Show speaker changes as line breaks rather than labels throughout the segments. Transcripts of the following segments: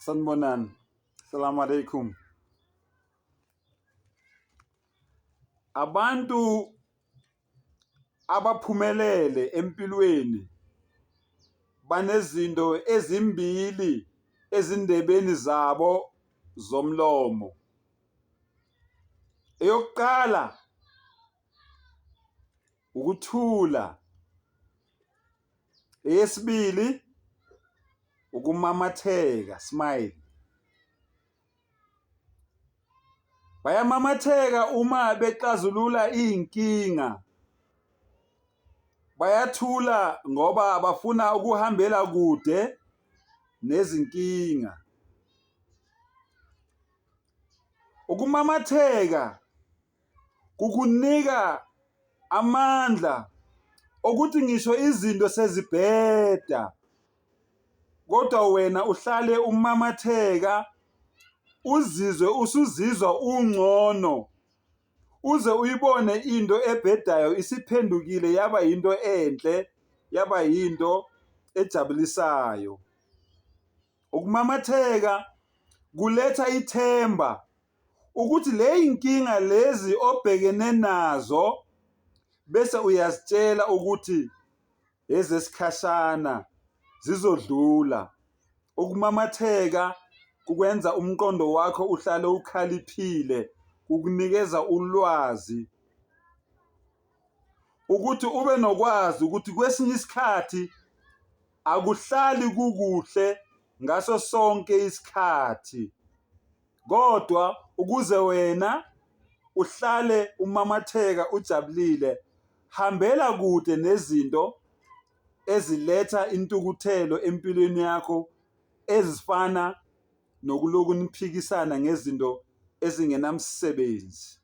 Sanibonani. Assalamu alaikum. Abantu abaphumelele empilweni banezinto ezimbili ezindebeni zabo zomlomo. Eyokuqala ukuthula. Eyesibili ukumamatheka, smile. Bayamamatheka uma bexazulula iy'nkinga. Bayathula ngoba bafuna ukuhambela kude nezinkinga. Ukumamatheka kukunika amandla okuthi ngisho izinto sezibheda kodwa wena uhlale umamatheka uzizwe usuzizwa ungcono uze uyibone into ebhedayo isiphendukile yaba yinto enhle yaba yinto ejabulisayo. Ukumamatheka kuletha ithemba ukuthi le inkinga lezi obhekene nazo bese uyazitshela ukuthi ezesikhashana zizodlula. Ukumamatheka kukwenza umqondo wakho uhlale ukhaliphile, kukunikeza ulwazi ukuthi ube nokwazi ukuthi kwesinye isikhathi akuhlali kukuhle ngaso sonke isikhathi. Kodwa ukuze wena uhlale umamatheka ujabulile, hambela kude nezinto eziletha intukuthelo empilweni yakho ezifana nokuloku niphikisana ngezinto ezingenamsebenzi.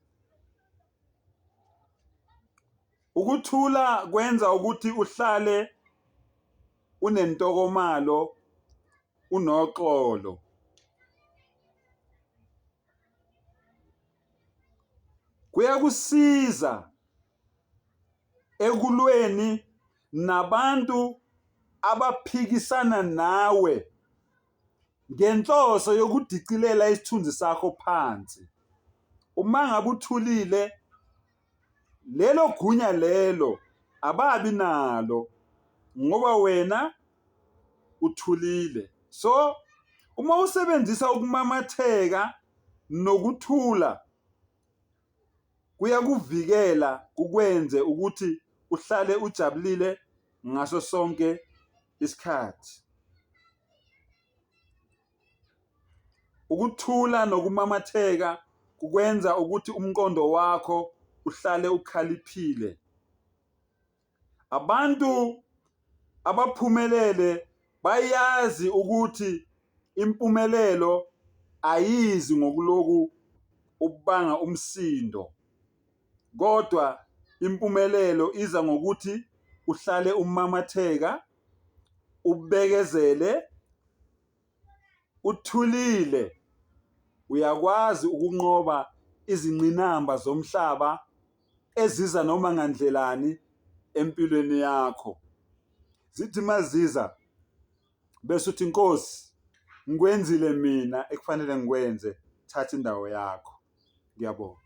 Ukuthula kwenza ukuthi uhlale unentokomalo unoxolo. Kuyakusiza ekulweni nabantu abaphikisana nawe ngenhloso yokudicilela isithunzi sakho phansi. Uma ngabe uthulile lelo gunya lelo ababi nalo ngoba wena uthulile. So uma usebenzisa ukumamatheka nokuthula kuyakuvikela kukwenze ukuthi uhlale ujabulile ngaso sonke isikhathi. Ukuthula nokumamatheka kukwenza ukuthi umqondo wakho uhlale ukhaliphile. Abantu abaphumelele bayazi ukuthi impumelelo ayizi ngokuloku ubanga umsindo, kodwa impumelelo iza ngokuthi uhlale umamatheka, ubekezele, uthulile uyakwazi ukunqoba izingqinamba zomhlaba eziza noma ngandlelani empilweni yakho. Zithi maziza bese uthi Nkosi ngikwenzile mina ekufanele ngikwenze, thatha indawo yakho. Ngiyabonga.